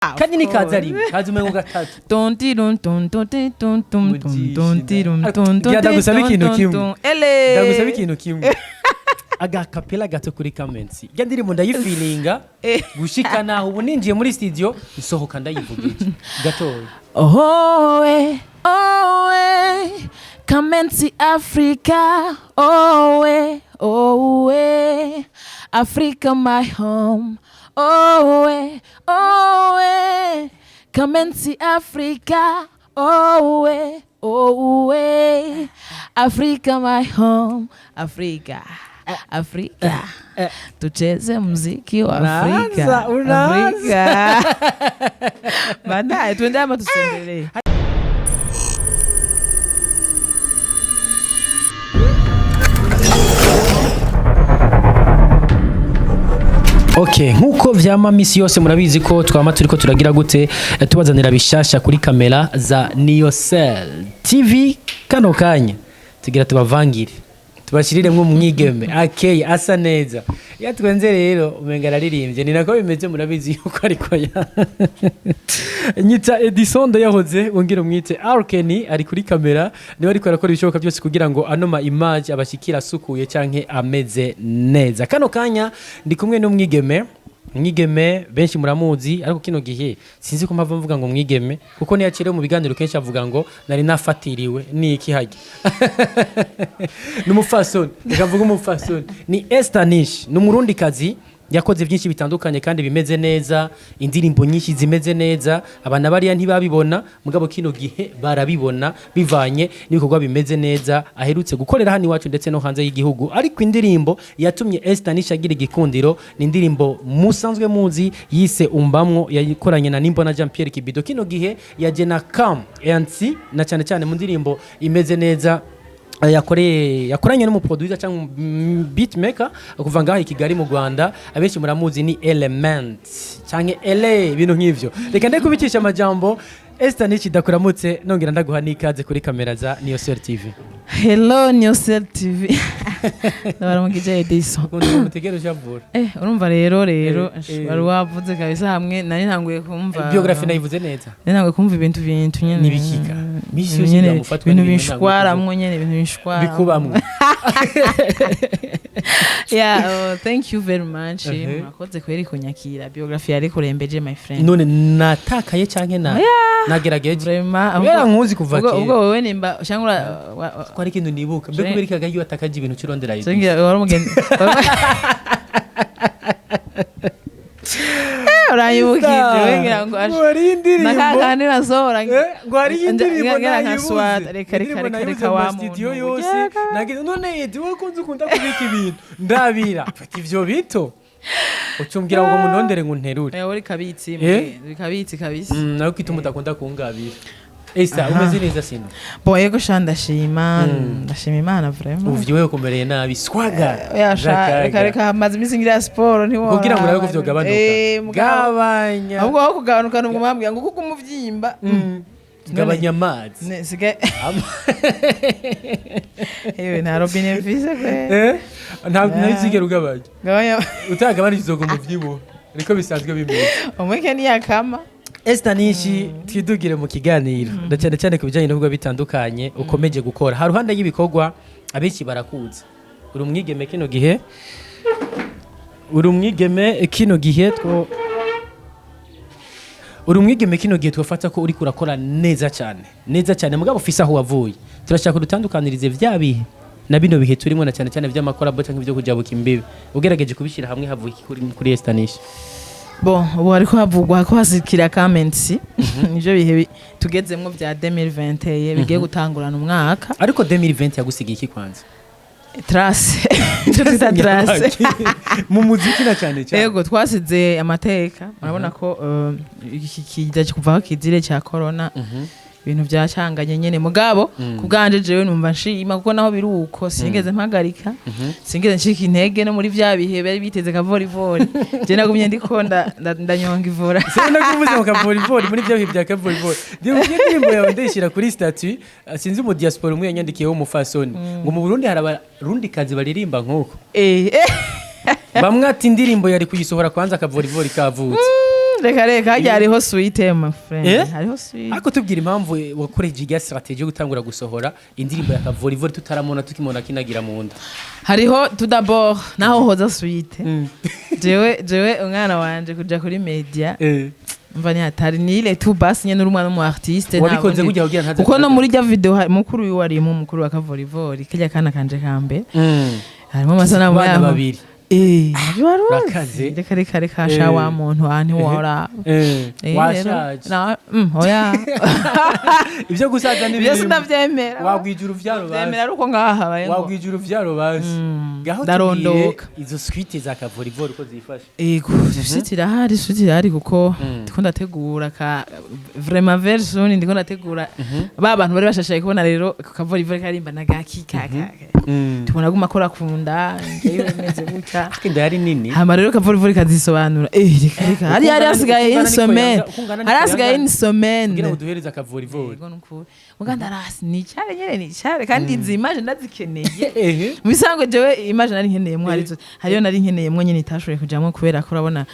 Kandi nikaza rimwe, kaza umengo gatatu. Ton ti dun ton ton ti ton ton ton ton ti dun ton ton Ngira ti ndagusaba ton ikintu ton kimwe. ton. Ele. Ndagusaba ikintu kimwe, agakapela gato kuri kamensi. Ya ndirimbo ndayifilinga gushika naho ubu ninjiye muri studio nsohoka ndayivugije gatoya. Oh, eh, oh, eh, come and see Africa. Oh, eh, oh, eh, Africa, my home. Oh, eh, oh, eh, come and see Africa. Oh, eh, oh, eh, Africa, my home. Africa, Africa. Tucheze muziki wa Afrika. Unaanza, unaanza. Afrika. Baadaye tuende ama tusiendelee? Okay, nkuko vyama misi yose, murabizi ko twama turiko turagira gute, tubazanira bishasha kuri kamera za Niyosel TV. Kano kanya tugira tubavangire, tubashiriremwo umwigeme akeye asa neza. Iyo twenze rero umenga araririmbye, ni nako bimeze. Murabizi yuko ariko ya nyita Edison Ndayahoze, wongera umwite Arkeni, ari kuri kamera, niwe ariko arakora ibishoboka byose kugira ngo ano ma image abashikira asukuye canke ameze neza. Kano kanya ndi kumwe n'umwigeme, umwigeme benshi muramuzi, ariko kino gihe sinzi ko mpava mvuga ngo umwigeme, kuko niyo akiriwe mu biganiro kenshi avuga ngo nari nafatiriwe niki hajya. Ni umupfasoni, reka mvuge umupfasoni. Ni Esther Nish, ni umurundikazi yakoze byinshi bitandukanye kandi bimeze neza, indirimbo nyinshi zimeze neza. Abana bariya ntibabibona, mugabo kino gihe barabibona bivanye n'ibikorwa bimeze neza aherutse gukorera hano iwacu ndetse no hanze y'igihugu. Ariko indirimbo yatumye Esther Nish agira igikundiro ni indirimbo musanzwe muzi yise Umbamwo, yakoranye na Nimbona Jean Pierre Kibido. Kino gihe yaje na Cam ANC, na cyane cyane mu ndirimbo imeze neza yakoreye, yakoranye n'umuproducer cyangwa beatmaker kuva ngaho i Kigali mu Rwanda, abenshi muramuzi ni Element cyangwa Ele, ibintu nk'ivyo. Reka ndekubikisha amajambo. Esther Nish, ndakuramutse nongera ndaguha n'ikaze kuri kamera za Niyosel TV. Hello Niyosel TV. Ndabaramukije Edison. Ukunda umutegero ushavura. Urumva rero wari wavuze kabisa hamwe nari ntanguye kumva. Biography nayivuze neza? Nari ntanguye kumva ibintu nyene. Nibikika misi yose Nyene, ndamufatwa ibintu n'ibintu ntanguye kuvuga. binshwaramwo nyene, ibintu binshwaramwo. Bikubamwo. Yeah, oh, thank you very much. Murakoze kweri kunyakira. Biography yari kurembeje, my friend. None natakaye canke na nagerageje? Vraiment. Kubera nkuzi kuva ubwo kera. Ubwo wewe nimba cyangwa Ko hari ikintu nibuka mbe kubera ikaga iyo atakaje ibintu curondera idisi. Cengira wari umugenzi. Uranyibukije we, ngira ngo Ngo hari indirimbo. Nakakandi nasohora. Ngo hari indirimbo ngira nka nayibuze. swat. Reka reka Indirimbo reka nayibuze reka mu wa studio muntu. yose. Nagize none Edi, wowe kunze ukunda kubika ibintu, ndabira mfata ivyo bito ucumbwira ngo munondere ngo nterure. Uri kabitsi. Uri kabitsi kabisa. Nawe kwita umudakunda kungabira. Esa umeze neza sino? Bon, yego sha, ndashima, ndashima Imana vraiment. Uvyiwe kumereye nabi swaga. Oya sha, Zakaga. reka reka, maze iminsi ngira siporo ntiwora. Kugira ngo urabe ko vyogabanuka. Mugabo Gabanya. ahubwo aho kugabanuka nubwo mwambwira ngo kuko umuvyimba. Gabanya amazi. Sigaye yewe nta robine mfise kwe. Ntabwo ntazigera ugabanya. Gabanya. Utagabanije uzoguma uvyibuha, niko bisanzwe bimeze. Umweke niyakama. Esther Nishi, twidugire mu kiganiro na cyane cyane ku bijyanye n'ibikorwa bitandukanye ukomeje gukora. Haruhande y'ibikorwa, abenshi barakuzi uri umwigeme kino gihe, uri umwigeme kino gihe two uri umwigeme kino gihe twafata ko uri kurakora neza cyane, neza cyane, mugabo ufise aho wavuye. Turashaka udutandukanirize vya bihe na bino bihe turimo, na cyane cyane vy'amakorabo cyangwa ibyo kujabuka imbibe. Ugerageje kubishyira hamwe, havuye iki kuri Esther Nishi? Bon, ubu hariko havugwa ko hasikira comments, nivyo bihe tugezemwo vya 2021 bigiye gutangurana umwaka. Ariko 2020 yagusigiye iki kwanza? Trace, icyo twita trace. Mu muziki na cyane cyane. Yego, twasize amateka. Murabona ko iki kiza kuva aho kizire cya corona, ibintu byacanganye nyene, mugabo ku bwanje jewe numva nshima, kuko naho biri uko sinigeze mpagarika, sinigeze ncika intege. No muri vya bihe bari biteze kavorivori, je nagumye ndiko ndanyonga ivora. Sinzi nakuvuze mu kavorivori, muri bya bihe bya kavorivori ndibuka indirimbo yawe ndayishyira kuri statut. Sinzi mu diaspora umwe yanyandikiyeho umufasoni ngo mu Burundi hari abarundikazi baririmba nk'uko. Bamwe ati indirimbo yari kuyisohora kwanza akavorivori kavutse. Reka reka, harya hariho suite, my friend. Eh? Hariho suite. Ariko tubwira impamvu wakoresheje irya strategy yo gutangura gusohora indirimbo ya Kavorivori tutaramubona, tukimubona kinagira mu nda. Hariho tout d'abord naho hoza suite. Jewe umwana wanje kuja kuri media, mva ni hatari, ni ile tu basi nyene uri umwana w'umu artiste, nta Wabikoze bundi- kugira kugira ntaze Kuko no muri rya video mukuru wiwe arimo, mukuru wa Kavorivori, kirya kana kanje kambe harimo amasanamu Abana yaho. babiri. Eh, navyo wari uzi. Rakaze. Reka reka reka sha, wa muntu aha ntiworaba. Eh, rero, Washaje. Oya. Ibyo gusaza ni Ibyo sinavyemera. Wagwija uruvyaro basi. Vyemera ari uko ngaha habaye ngo Wagwija uruvyaro basi. Ngaho Ndarondoka. tubwire izo suite za Kavorivori uko zifashe. Ego, suite irahari, suite irahari, kuko ndiko ndategura ka vraiment very soon. Ndiko ndategura ba bantu bari bashashaye kubona rero Kavorivori karimba na gaki kaka tubona guma akora kunda ngewe bimeze gutya. Ariko inda yari nini. Hama rero Kavorivori kazisobanura. Eh, reka reka, hari hasigaye Ukungana niko une semaine. ukungana niko Hari hasigaye yangana. une semaine. Kugira ngo duhereze Akavorivori. Yego, nukuri muga ndarasi nicare nyene, nicare kandi izi image ndazikeneye. Mu bisanzwe jewe image nari nkeneyemwo harizo, hariyo nari nkeneyemwo nyene itashoboye kujamwo, kubera ko urabona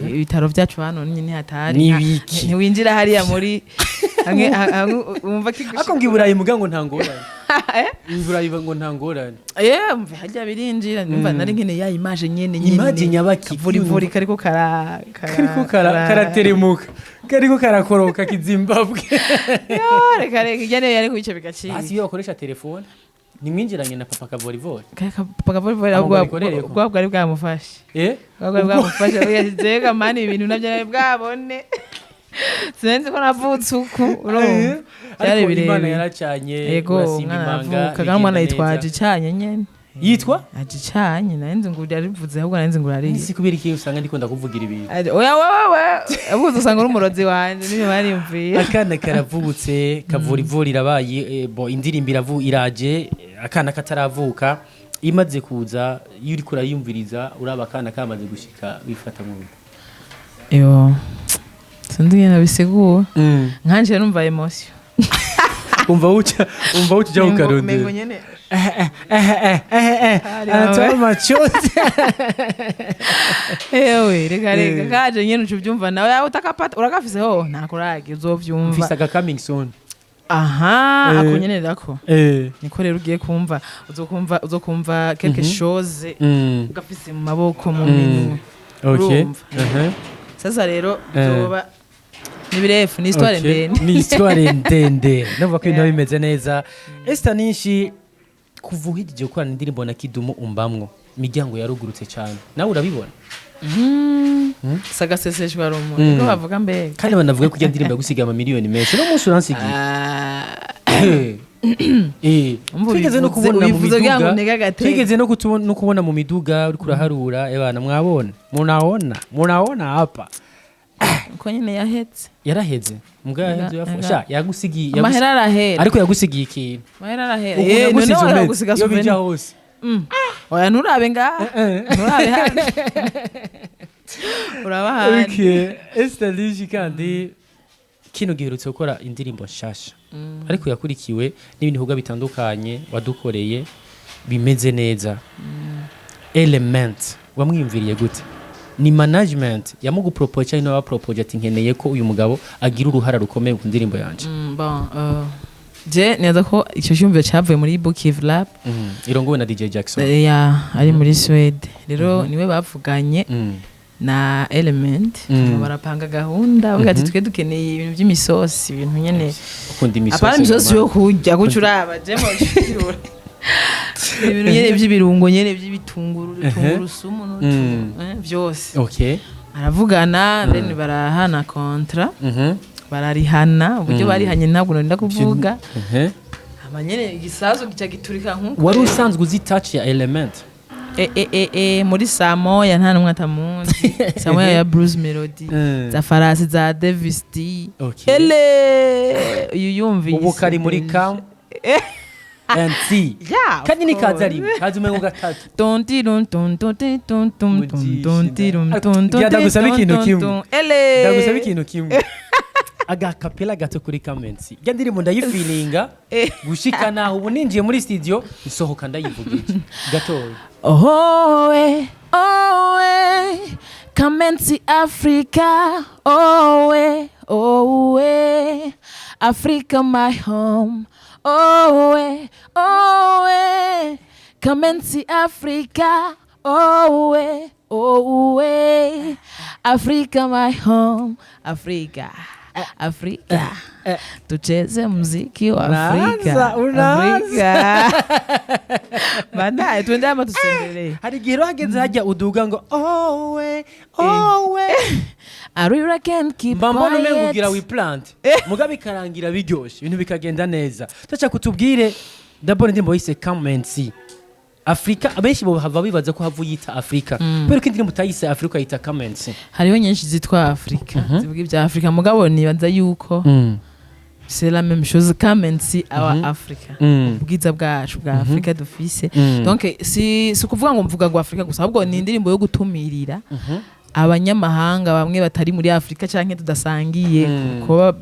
ibitaro vyacu hano nyene hatari. Nibiki? Ntiwinjira hariya muri hamwe hamwe wumva kigushika. Ariko ngo i Burayi muga ngo nta ngorane. I Burayi ngo nta ngorane. Eh, mve harya birinjira, numva nari nkeneye ya image nyene nyene. Image nyabaki? Kavurivuri kariko kara Kariko karateremuka, kariko karakoroka kizimbabwe. Yo, reka reka, ijya niyo yari kubica bigacika. Hasi iyo bakoresha telefone nimwinjiranye na papa Kavorivori. Kavurivuri Aho ngo ahubwo bikorereko. bwa bwari bwamufashe. Bwa bwari bwamufashe, yashyizeho mani ibintu nabyo nari bwabone, sinzi ko navutse uku, urumva byari Ariko Imana birebire. yaracanye. Yego. Urasimba Umwana imanga, aravuka kandi umwana bigenda yitwa neza. Ajicanye nyene. Yitwa Ajicanye. Nari nzi ngo yarivuze, ahubwo nari nzi ngo urariye. Nisi kubera iki usanga ndikunda kuvugira ibintu. Oya wewe, ahubwo usanga uri umurozi wanje, niyo bariyumviye. Akana karavutse, Kavurivuri irabaye, bo indirimbo iravu iraje, akana kataravuka imaze kuza, iyo uriko urayumviriza uraba akana kamaze gushika, bifata mu Yo, sinzi ingene bisigura, nkanje numva emotion. Umva wuca ujya Mengo kukarondera nyene Ari anatoa machozi. Ewe, reka reka, kaje nyene uca ubyumva nawe yawe utakapata urakafise ho ntakurage uzovyumva. Mfise aga coming soon. Aha. Eh. Ako nyene rako niko rero ugiye kumva, uzokumva quelque chose ugafise mu maboko, mu minwe. Urumva. Sasa rero bizoba ni birefu, ni histoire ndende. Ni histoire ndende, numva ko ibintu bimeze neza. Esther Nishi, kuva uhejeje gukorana indirimbo na Kidumu Umbamwo, imiryango yarugurutse cyane, nawe urabibona. Sagaseseshwa rumuri niko bavuga mbega. Kandi banavuga ko ijya ndirimbo yagusigaye amamiliyoni menshi, no munsi uransigiye. Umva Twigeze no kubona mu ubivuze kugira ngo miduga ntege agatege. Twigeze no kubona mu miduga uriko uraharura, ebana mwabona, munaona munaona hapa. Uko nyene yahetse. Yaraheze mbwa yaheze. Sha yagusigiye Amahera arahera. Ariko yagusigiye ikintu. Amahera arahera. Ukuntu Eh, yagusize none umeze, waragusiga iyo bija souvenir. hose. Oya, nturabe ngaha, nturabe hano, uraba ahandi. Okay, Esther Nishi, kandi kino giherutse gukora indirimbo nshasha, ariko yakurikiwe n'ibindi bikorwa bitandukanye wadukoreye bimeze neza. Element wamwiyumviriye gute? Ni management yamugupropose cyangwa niwe wapropose ati nkeneye ko uyu mugabo agira uruhara rukomeye ku ndirimbo yanje? Bon, je neza ko icyo cyumviro cyavuye muri Bookiv Lab. Irongowe na DJ Jackson. Ya, ari muri Swede, rero niwe bavuganye na Element. Barapanga gahunda, bavuga ati twe dukeneye ibintu by'imisosi, ibintu nyene Ukunda imisosi. Apana imisosi mama. yo kurya guca uraba je mo ibintu nyene by'ibirungo nyene by'ibitunguru, tungurusumu n'utu byose. Baravugana, then barahana contrat. Bararihana uburyo barihanye ntabwo nenda kuvuga. Hama nyene igisasu gica giturika nkuko. Wari usanzwe uzi touch ya Element? E, muri Samoya nta numwe atamuzi, Samoya ya Bruce Melody, za Farasi, za Davis D. Ele uyu yumvise. Ubu kari muri Come and See. Yeah, of Kandi ni kaza course. rimwe kaza umengo gatatu. Ton ti dun ton ton ti ton ton ton ton ti dun ton ton Ngira ti ndagusaba ton ikintu ton kimwe. ton. Ele Ndagusaba ikintu kimwe, agakapela gato kuri Come and See. Rya ndirimbo ndayifilinga gushika naho ubu ninjiye muri studio nsohoka ndayivugije gatoya. Oh, eh, oh, eh. Come and see Africa. Oh, oh, Africa, my home. Oh, oh, come and see Africa. Oh, oh, Africa, my home. Africa. Afrika, tucheze muziki wa Afrika. Unaanza, unaanza. Afrika. Baadaye tuende ama tusiendelee? Hari igihe rero hageze hajya uduga ngo owe owe. I really can't keep Mba mbona umengo quiet. ugira wiplante, muga bikarangira biryoshe, ibintu bikagenda neza. Tuca kutubwire d'abord indirimbo yise "Come and See Afrika". Abenshi bo hava bibaza ko hava uyita Afrika, kubera ko indirimbo utayise Afrika, uyita "Come and See". Hariho nyinshi zitwa Afrika, zivuga ibya Afrika, mugabo nibaza yuko c'est la même chose. Come and see our Africa, ubwiza bwacu bwa Afrika dufise. Donc si ukuvuga ngo mvuga ngo Afrika gusa, ahubwo ni indirimbo yo gutumirira abanyamahanga bamwe batari muri Afrika canke tudasangiye, kuba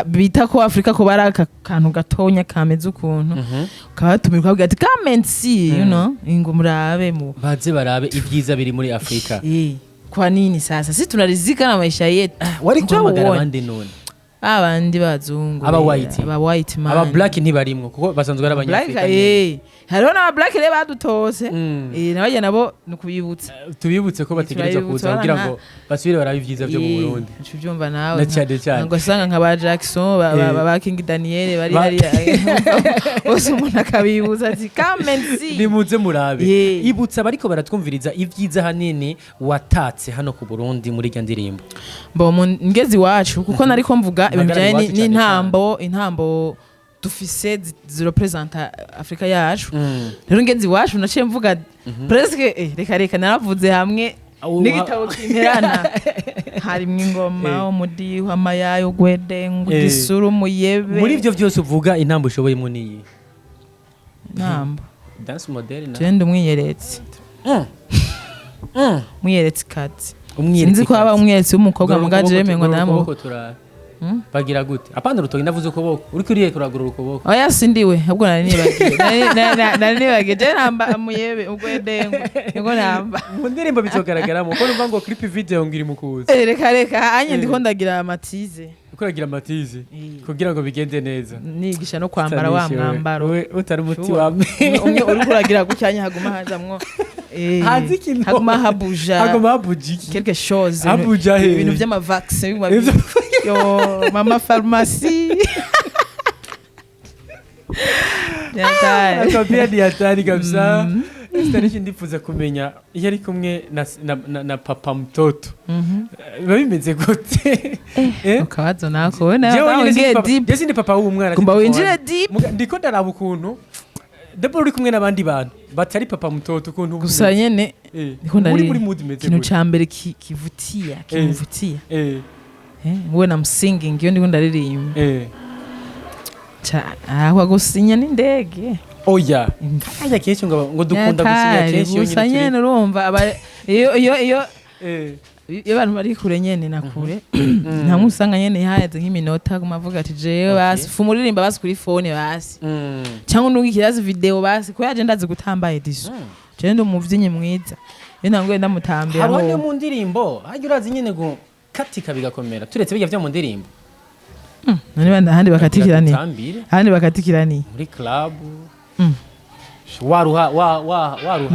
bita ko Afrika ko bari aka kantu gatonya kameze ukuntu, ukabatumira ukababwira ati: "Come and see, ngo murabe mu Baze barabe ibyiza biri muri Afrika. Kwa nini sasa si tunarizika na maisha yetu? Wari Njoo guhamagara uone. abandi none? Abandi bazungu Aba rero, white. aba white man. Aba black ntibarimwo kuko basanzwe ari Black, abanyafrika nyene. Hariho n'aba black rero badutose. Nabajya nabo ni ukubibutsa. Tubibutse ko bategerezwa Turabibutsa, kuza kugira bana. ngo basubire barabe ibyiza byo mu Burundi. Uca ubyumva nawe. Na cyane cyane. Ngo asanga nka ba Jackson, ba King Daniel bari hariya bose, umuntu akabibutsa ati: "Come and see." Nimuze murabe. Ibutsa bariko baratwumviriza ibyiza hanini watatse hano ku Burundi muri irya ndirimbo. Bo mu ngezi iwacu, kuko nariko mvuga ibintu Mpagarara bijanye iwacu cyane. n'intambo, intambo dufise zirepresenta Afrika yacu. Rero ngezi iwacu naciye mvuga presque, reka reka, naravuze hamwe n'igitabo kimperana, harimwo ingoma, umudiho, amayayo, ugwedengu, igisuru, umuyebe. Muri ivyo vyose uvuga, intambo ushoboyemo niyi? Intambo? Dance model na Jewe ndi umwiyeretse, umwiyeretse kazi. Umwiyeretse Sinzi ko haba kazi. umwiyeretse w'umukobwa, Gorora muga ukuboko jewe mengo gorora ndamu ukuboko turabe. Bagira gute? Apana urutoki, ndavuze ukuboko, uriko uriye kuragura ukuboko. Oya, sindiwe, ahubwo nari nibagiye. Nari nibagiye, jewe namba umuyebe, ugwedengu niko namba. Mu ndirimbo bizogaragaramo ko numva ngo clip video ngo iri mu kuza. Reka reka, anye ndiko ndagira amatize. Ukuragira amatize kugira ngo bigende neza. Nigisha no kwambara wa Stanisha, mwambaro. we utari umuti Sure. wa Umwe uriko uragira gutya anye haguma hazamwo Haza ikintu. Haguma habuja. Haguma habuja iki? Quelque chose. Habuja he? Ibintu vy'amavaccin biguma yo mama pharmacie. Yataye. Akabia ni hatari kabisa. Stanisha, ndifuza kumenya iyo ari kumwe na papa mtoto biba bimeze gute? Eh? Ukabazo nako we Jewe nawe nyene winjiye sindi papa- deep. jewe sindi papa w'umwana. Kumba Sindi papa winjire wanjye. deep. Ndiko ndaraba ukuntu d'abord uri kumwe n'abandi bantu batari papa mtoto, ukuntu uba Gusa umeze. nyene ndiko Muri ndari muri mood imeze ikintu gute? ca mbere kivutia, kimuvutia, when I'm singing, iyo ndiko ndaririmba, aho gusinya n'indege. Oya, aya kenshi ngo dukunda gusinya Yatari, kenshi iyo gusa nyine nyene turi urumva iyo iyo iyo iyo abantu bari kure nyene na kure, ntamwe usanga nyene haheze nk'iminota guma avuga ati: "Jewe basi fuma uririmba basi kuri phone basi, cyangwa ndungikira video basi," ko yaje ndazi gutamba ediso. Jewe ndi umuvyinnyi mwiza, iyo ntanguye ndamutambira. Hariho Ho. niyo mu ndirimbo hajya urazi nyine gukatika bigakomera, turetse bijya vyo mu ndirimbo. None bandi ahandi bakatikira ni Dutambire. Ahandi bakatikira ni Muri club waruha wa wa waruha.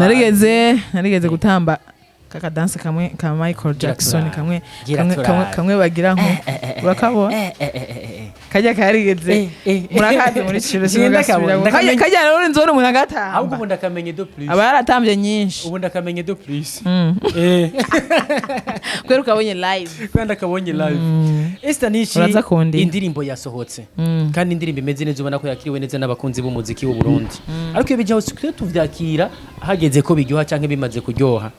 Narigeze gutamba kaka dance kamwe ka Michael Gira Jackson. turabe. Kamwe Gira kamwe kamwe turabe. kamwe bagira nko urakabona kajya karigeze murakazi muri ciro. Njye ndakabona, Kajya kajya rero nzona umuntu ahubwo agatamba ubu ndakamenye de plus. Aba yaratambye nyinshi. Ubu ndakamenye de plus. Kubera ukabonye live. Kubera ndakabonye live. Esther Nishi, Uraza kundiha. indirimbo yasohotse kandi indirimbo imeze neza, ubona ko yakiriwe neza n'abakunzi b'umuziki w'u Burundi, ariko iyo bijyaho twe tuvyakira hageze ko biryoha canke bimaze kuryoha.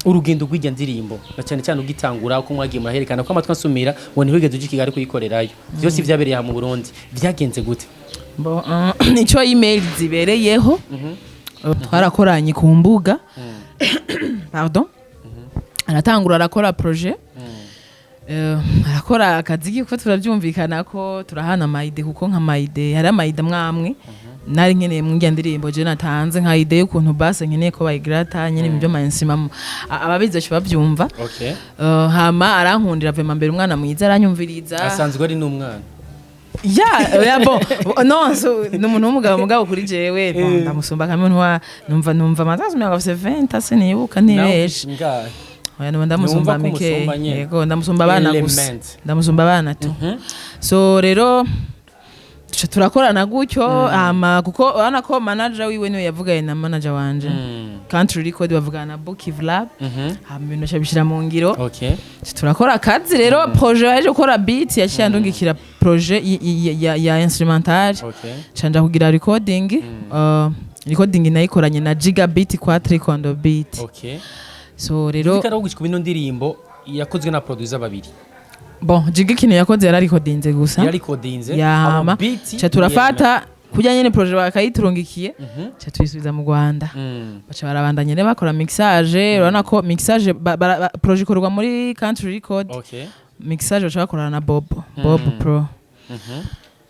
Urugendo rw'irya ndirimbo, na cyane cyane ugitangura, uko mwagiye muraherekana, ko amatwi ansumira ngo ntiwigeze uja i Kigali kuyikorerayo, byose vyabereye aha mu Burundi, vyagenze gute? Bo, nico email zibereyeho. Twarakoranye ku mbuga, pardon, aratangura arakora projet. Arakora akazi kuko turabyumvikana ko turahana ama idées, kuko nka ama idées, hari ama idées amwe amwe. Nari nkeneye mu njya ndirimbo je natanze nka idée y'ukuntu basse nkeneye ko bayigrata nyene ibyo ma instrument, ababizi baca bavyumva. Hama arankundira vraiment, mbere umwana mwiza, aranyumviriza. Asanzwe ari n'umwana. Ya, bon, non, so ni umuntu w'umugabo, mugabo kuri jewe, bon, ndamusumba kamwe, ntwa numva amazazi mirongo afise 20, sinibuka ntibeshe. Ngahe? Oya, numva ndamusumba Numva ko mike. umusumba nyene. Yego, ndamusumba abana gusa. Element. Ndamusumba abana tu. So rero tuca turakorana gutyo, hama kuko urabona ko manager wiwe niwe yavuganye na manager wanje, Country Record bavugana na Bookiv Lab, hama ibintu baca bishyira mu ngiro. Tuca turakora akazi rero, projet yaje gukora beat, yaciye andungikira projet ya instrumental, canja kugira recording. Recording nayikoranye na Gigabit kwa Trikondo Beat. So rero Rero gushika ino ndirimbo yakozwe na producer babiri. Bon, Giga ikintu yakoze yararikodinze gusa. Yarikodinze. Yama beat. Ca turafata kurya nyene projet bakayiturungikiye, ca tuyisubiza mu Rwanda, baca barabandanya rero bakora mixage. Urabona ko mixage projet ikorwa muri Country Record, mixage baca bakorana na Bob Pro.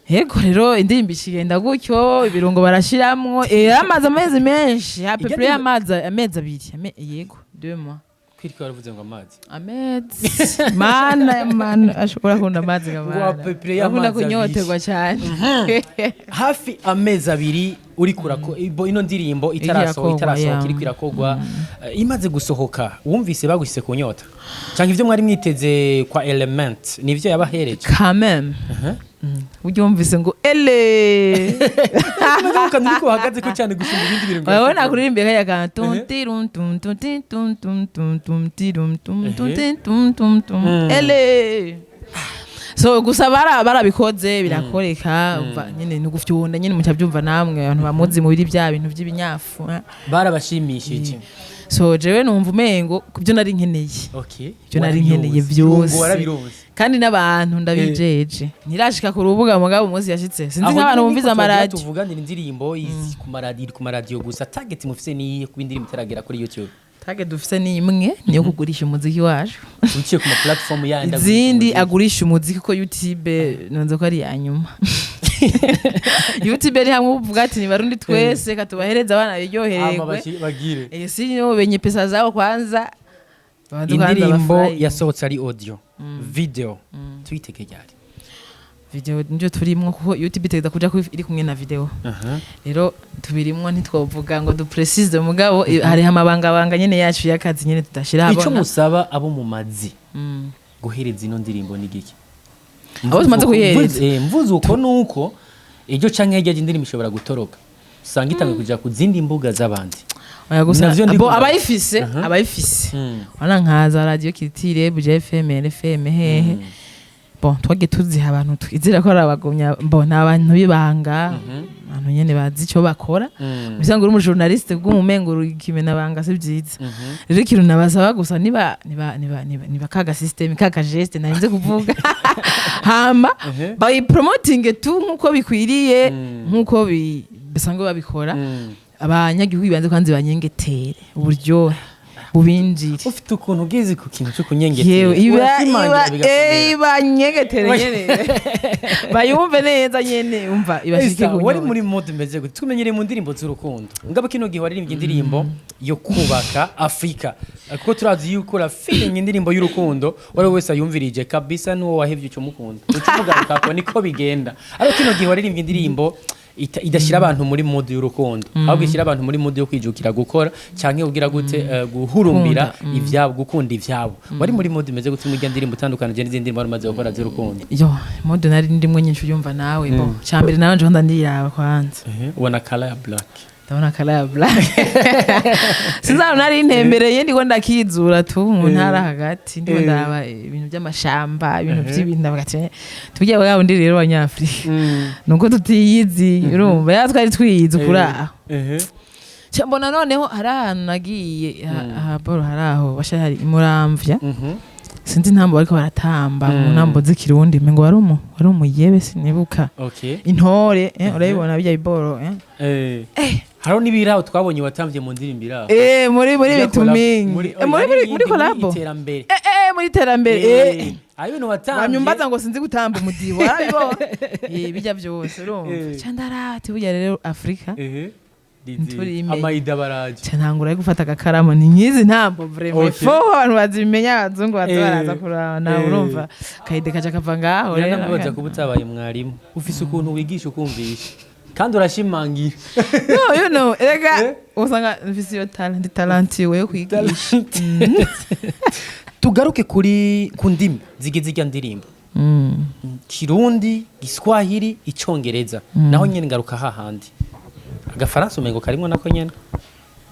Yego, rero indirimbo ikigenda gutyo, ibirungo barashiramwo, amazi amezi menshi hape Ijya play ndirimbo- amazi amezi 2, yego, 2 mois. Kwiriko waravuze ngo amazi. Amezi, mana mana, ashobora kunda amazi nka Ngo mana. apepere Akunda y'amazi. kunyoterwa cyane. Hafi amezi 2 uri kurako ino ndirimbo itarasohoka, Irakogwa, itarasohoka, ya. iriko irakogwa. Imaze gusohoka wumvise bagushyize ku nyota, cyangwa ivyo mwari mwiteze kwa Element nivyo yabahereje? Quand même. Ujya wumvise ngo ele Kandi uriko uhagaze ko cyane gusumba ibindi bintu. Urabona kuririmba kariya kantu tum tirum tum tum ti tum tum tum tum tirum tum tum ti tum tum tum ele. So gusa barabikoze birakoreka, umva nyene ni ugufyunda nyene, muca byumva namwe abantu bamuzi mu biri bya bintu by'ibinyafu, eh. Barabashimishije. So jewe numva umengo kubyo nari nkeneye, ibyo nari nkeneye Warabironse. byose. Warabironse. Kandi n'abantu ndabijeje, ntirashika ku rubuga, mugabo umunsi yashitse sinzi Aho nk'abantu nyene bumviza niko twagira amaradiyo. Tuvuganira indirimbo izi ku maradiyo, iri ku maradiyo gusa. Target mufise niyihe kuba indirimbo itaragera kuri YouTube? Target dufise ni imwe, niyo kugurisha umuziki wacu. Uciye ku ma platform yandi agurisha Izindi umuziki. Agurisha umuziki, ko YouTube nonze ko ari iya nyuma. YouTube ari hamwe uvuga ati ni Barundi twese katubahereza abana Hama biryohererwe. Bagire. Si nibo benye pesa zao kwanza babanze kwanza Indirimbo bafurahi. yasohotse ari audio, video tuyitege ryari? Video nivyo turimwo, kuko YouTube itegeza kuja iri kumwe na video. Rero tubirimwo, ntitwovuga ngo duprecise, mugabo hariho amabangabanga nyene yacu y'akazi nyene tudashira Ico habona. musaba abo mu mazi guhereza ino ndirimbo ni giki? Abo tumaze kuyihereza? Mvuze uko nuko iryo canke hirya indirimbo ishobora gutoroka, usanga itangiye kuja ku zindi mbuga z'abandi. Oya, gusa Navyo ndi bo kumva. abayifise wana nkaza Radio Kitire, Buja FM, RFM, hehe, bon, twagiye tuziha abantu twizera ko ari abagumya, bon, ni abantu b'ibanga, abantu nyene bazi ico bakora. Bisa ngo uri umujournaliste bw'umumengo uri banga, si byiza. Rero ikintu nabasaba gusa, niba kaga system, kaga geste narinze kuvuga, hama bayipromotinge tu nkuko bikwiriye, nkuko bisanzwe babikora. Abanyagihugu banze kwanza banyengetere uburyohe bubinjire. Ufite ukuntu ugeze ku kintu cyo kunyengetera, Yewe, iba urashimangira iba bigakomera. Ibanyegetere nyene bayumve neza nyene, umva ibashike Esa, ku wari nyota. muri mode meze gute? Tumenyereye mu ndirimbo z'urukundo, ngabo kino gihe waririmbye indirimbo yo kubaka Afrika, kuko turazi yuko la feeling indirimbo y'urukundo wari wese ayumvirije kabisa n'uwo wahevye uco mukunda ucumugaruka, niko bigenda. Ariko kino gihe waririmbye indirimbo idashyira abantu muri mode y'urukundo, ahubwo ishyira abantu muri mode yo kwijukira gukora canke kugira gute, guhurumbira Gukunda, ivyabo, gukunda ivyabo. Wari muri mode imeze gute muri ndirimbo itandukanye n'izindi ndirimbo wari umaze gukora z'urukundo? Yo, mode nari ndimwe nyinshi, uyumva nawe. Bo cambere nawe nje ndiraba kwanza. Ubona color ya black. Ndabona color ya black, sinzi nari ntembereye, ndiko ndakizura tu mu ntara hagati, ndiko ndaraba ibintu by'amashamba, ibintu by'ibintu, ndavuga ati tujye bwa bundi rero abanyafrika nuko tutiyizi, urumva ya twari twiyizi kuri aho. Ca mbona noneho hari ahantu nagiye aha boro, hari aho basha hari imuramvya, sinzi intambo bariko baratamba mu ntambo z'ikirundi, mengo wari umuyebe, sinibuka. Intore, urabibona bijya biboro. Hariho n'ibiraho twabonye watamvye mu ndirimbo iraho. Muri Ijya bitumingi. muri Muri iyindi, collabo. Iterambere. Muri iterambere. Ayo ibintu watambye. Banyumbaza ngo sinzi gutamba umudiho, warabibonye. Bijya byose urumva. Ca ndarati burya rero Afrika ntiturimenya. Amayida baraje. Ca ntangura yo gufata agakaramu, ni nkizi ntambo vraiment. Fo abantu bazimenya, abazungu baza baraza kuraba nawe. Urumva kayide kaca kava ngaho rero. Biranamubaza kuba utabaye mwarimu, ufise ukuntu wigisha ukumvisha kandi urashimangira. No, erega usanga mfise iyo talent, talentueux yo kwigisha. Tugaruke kuri ku ndimi zigize irya ndirimbo: Kirundi, Giswahili, Icongereza. Naho nyene ngaruka hahandi, Agafaransa umengo karimwo nako nyene,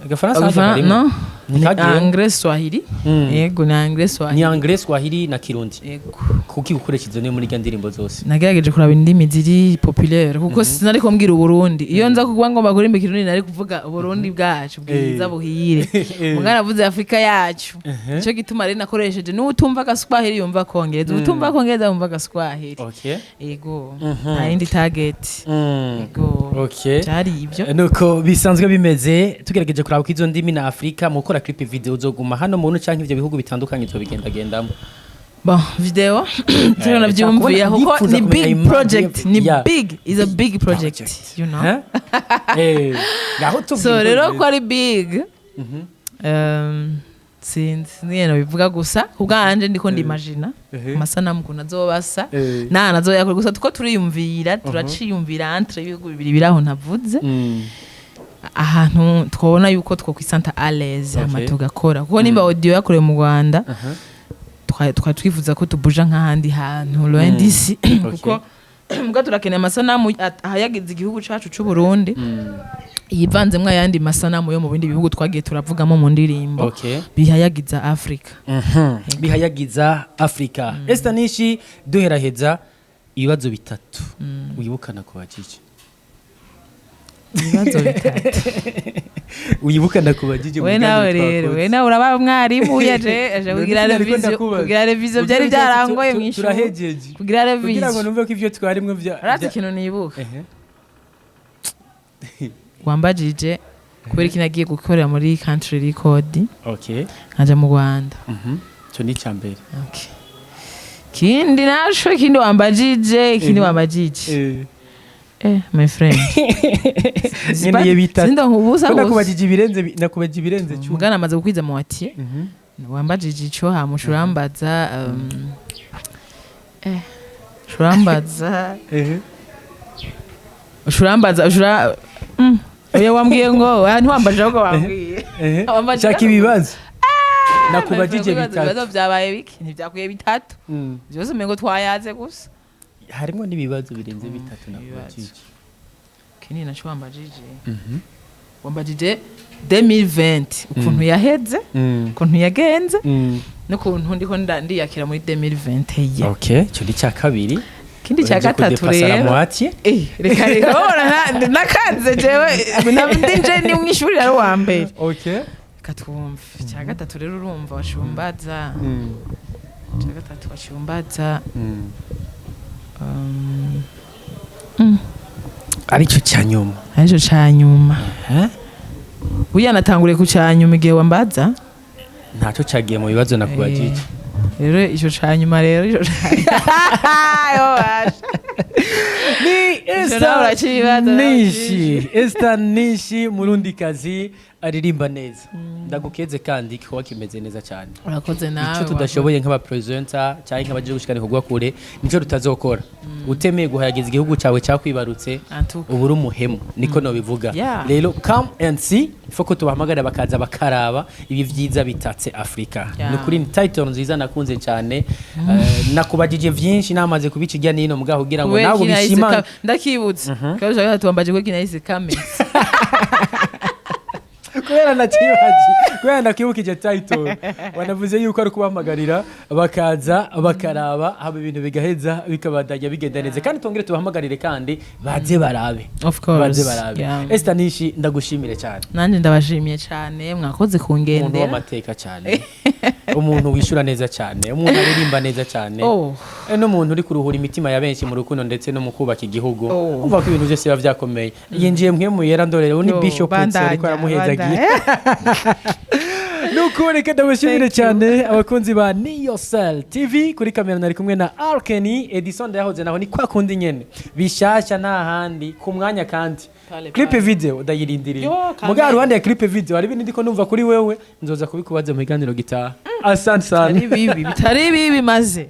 Agafaransa harya karimwo? No, ni Ntikagiye? anglais, Swahili. Yego, ni anglais, Ni Swahili. anglais, Swahili na Kirundi. Yego. Kuki gukoresha izo niyo muri irya ndirimbo zose? Nagerageje kuraba indimi ziri populaire, kuko sinari kumbwira Uburundi. Iyo nza kuba ngomba kurimba Ikirundi, nari kuvuga Uburundi bwacu bwiza buhire. Mugana avuze Afrika yacu, nico gituma rero nakoresheje n'utumva Agaswahili yumva Kongereza, utumva Kongereza yumva Agaswahili. Yego, nta yindi target. Yego. Byari ibyo. Nuko bisanzwe bimeze, tugerageje kuraba ko izo ndimi na Afrika mu gukora clip video, uzoguma hano mu canke ivyo bihugu bitandukanye uzobigendagendamo? Bon, video turi navyumviye kuko Ndifuza ni kumenya big impamvu project, ni big, is a big project, you know. Huh? Ngaho tubwire So uko rero bimeze. ko ari big, sinzi ngene bivuga, gusa kubwanje ndiko ndimagina amasanamu ukuntu azoba asa nta nazoyakora, gusa tuko turiyumvira, turaciyumvira entre ibihugu bibiri biri aho ntavuze, ahantu twabona yuko twokwisanta à l'aise, hama tugakora, kuko nimba audio yakorewe mu Rwanda, twari twifuza ko tubuja nk'ahandi hantu loin d'ici, kuko mbwa turakeneye amasanamu ahayagize igihugu cacu c'u Burundi, yivanzemwo ayandi masanamu yo mu bindi bihugu twagiye turavugamo mu ndirimbo, bihayagiza Afrika. Bihayagiza Afrika. Esther Nishi, duheraheza, ibibazo bitatu wibukana ku bajiji. Ibibazo bitatu? Wibukana ku bajiji mu We biganiro nawe rero, twakoze. we nawe uraba mwarimu, yaje aje None kugira sinariko révision. ndakubaza. Kugira révision byari Kugira byarangoye mw'ishuri. Turahejeje. Kugira Kugira ngo révision. numve ko ivyo twarimwo vya Urazi ikintu nibuka? Ehe. Wambajije kubera iki nagiye gukorera muri Country Record, nkaja mu Rwanda. Ico ni icya mbere. Okay. Kindi naco, ikindi wambajije, ikindi wambajije, my friend. Nkeneye bitatu. Sinda nkubusa Ko gusa. nakubajije ibirenze nakubajije ibirenze 10. Mugana amaze gukwiza mu watiye. Wambajije ico, hama urambaza urambaza urambaza ushura oya, wambwiye ngo ntiwambajije, ahubwo wambwiye. Wambajije. Shaka ibibazo nakubajije Ibibazo bitatu. byabaye bike, ntibyakuye bitatu byose, umengo twayaze gusa. Harimo n'ibibazo birenze bitatu nakubajije. Kinini naco wambajije, wambajije 2020 ukuntu yaheze, ukuntu yagenze, n'ukuntu ndiko ndiyakira muri 2021. Okay, icyo ni icya kabiri. Ikindi cya Uhejeje gatatu kudepasa la rero moitié. Reka reka, ubona nakanze jewe ndinje ni mw'ishuri ari uwa mbere. Reka twumve icya gatatu rero. Urumva wacumbaza icya gatatu, wacumbaza Aricyo cya nyuma. Aricyo ca nyuma. Eh? Burya natanguriye ku ca nyuma igihe wambaza. Ntacyo cyagiye mu bibazo nakubajije. Rero ico ca nyuma, rero ico ca yo basha. Ni Ivyo nawe uracibaza, nawe. Nishi, Esther Nishi, murundi kazi aririmba neza, ndagukeze kandi kuba kimeze neza cyane. Urakoze nawe. Icyo tudashoboye nk'abapresenter cyangwa nk'abaje gushikana kugwa kure, nicyo tutazokora. Utemeye guhayagiza igihugu cyawe cyakwibarutse, Antuka. uba uri umuhemu, niko nobivuga. Yeah. Rero come and see, foko tubahamagara bakaza bakaraba ibi vyiza bitatse Afrika. Yeah. Ni ukuri ni title nziza nakunze cyane. Nakubajije vyinshi, namaze kubica irya nino mugaho kugira ngo Kubera nawe iki nahise ubishima. Ndakibutse kaje gatatu wambaje ko kinahise kameze. Kubera nakibaji, kubera nakwibukije title, wanavuze yuko ari kubahamagarira bakaza bakaraba, haba ibintu bigaheza bikabandanya bigenda neza, kandi tongere tubahamagarire kandi baze barabe. Of course. Baze barabe. Yeah. Esther Nishi, ndagushimire cyane. Nanjye ndabashimiye cyane, mwakoze Umuntu kungendera. w'amateka cyane, umuntu wishura neza cyane, umuntu aririmba neza cyane, Oh. n'umuntu uri kuruhura imitima ya benshi mu rukundo ndetse no mu kubaka igihugu. Oh. Umva ko ibintu byose biba byakomeye, yinjiye mwe mu yera ndorero ni Yo, Bishop bandanya, ariko aramuhezagiye. Bandanya. Nuko reka ndabashimire Thank you. cyane abakunzi ba Niyosel TV. Kuri kamera nari kumwe na Arkeni Edison ndayahoze, naho ni kwa kundi nyene bishasha, nta handi ku mwanya kandi. Pale Clip pale. video ndayirindiriye. Yo, kamere. Muga ruhande ya clip video hari ibindi ndiko numva kuri wewe, nzoza kubikubaza mu kiganiro gitaha. Asante sana. Bitari bibi, bitari bibi maze.